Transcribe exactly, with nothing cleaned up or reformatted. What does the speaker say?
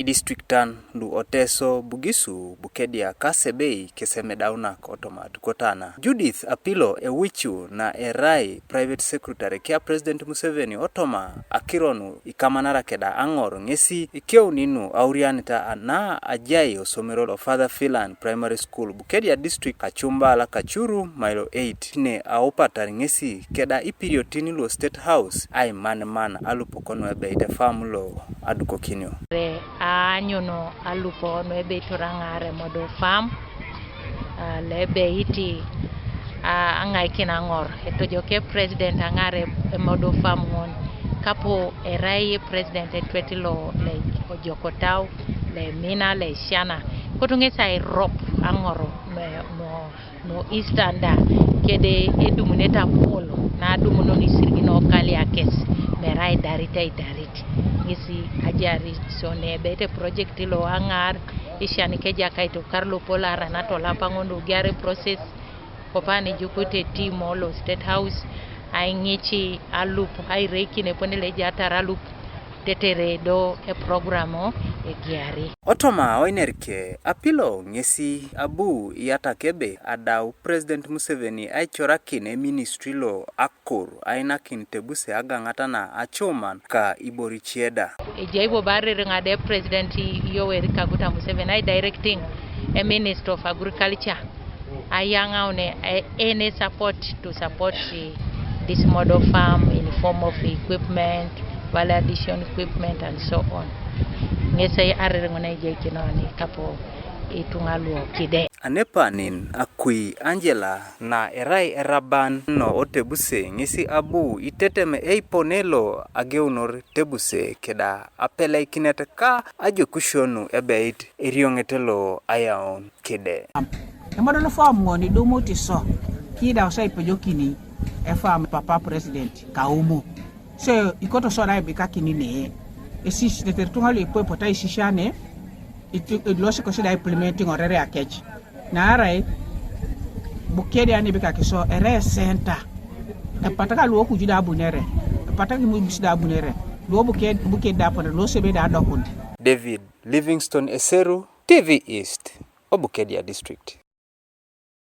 Idistriktan lu o Teso, Bugisu, Bukedea ka Sebei kesemedaunak otoma adukotana. Judith Apilo Ewichu na erai Private Secretary kia President Museveni otoma akiro nu ikamanara keda aŋor ŋesi ikeuni nu aurianita na ajai osomero lo Father Filan Primary School, Bukedea District, Kachumbala, Kachuru, Mailo eight. Ne aupatar ŋesi keda ipiriotin lo State House aimaniman alupok nu ebeit efam lo adukokinio. Re aanyun alupo nu ebeit oraŋar emodo farm, ah, lo ebeit, ah, aŋaikin aŋor. Etojoke President aŋar e-, emodo farm ŋun. Kapo erai President etwet lo, le ojokotau, le mina, le siana. Kotu ŋes airop aŋor me-, mo-, no Eastern da, kede edumuneta pol, na adumunon isirigin okaliakes, merai idarit aidarit. Ŋesi ajari so ne ebeit project lo aŋar, isian keja kaito kar lo pol arana tolapa ŋon do giare process, kopa ne jukute timo lo State House, aiŋici alup, aireikin epone lejatar alup, tetere do eprogram egiari. Otoma oinerke Apilo ŋesi abu iyatak ebe adau President Museveni aicorakin eministri lo akor ainakin tebuse agaŋata na acuman ka iboricie da. Ejai bobo aririŋ ade President Yoweri Kaguta Museveni ai directing a Minister of Agriculture ayaŋaun, eh, any support to support, eh, this model farm in form of equipment, value addition equipment and so on. Ŋes aririŋ na ejaikinoni kapo ituŋa luo kide. Anepanin akui Angela na erai eraban no otebuse ŋesi abu itetem eipone lo ageunor tebuse keda apeleikinet ka ajokusio nu ebeit erioŋet lo ayaun kide. Emodol fam ŋon idumut iso, kidau sa ipejokini efam papa president kaumu. So ikoto so da ibikakini ne. Esis teter tuŋa lu ipoipota isisiane, itu-, ilosi kosi da implementing orere akec. Naarai Bukedea ni ibikaki so ere center. Epataka luo kuju da abunere. Epataka imugusi da abunere. Luo Buked-, Buked da apone, luo Sebei da adokun. David Livingstone Eseru, T V East, Obukedea District.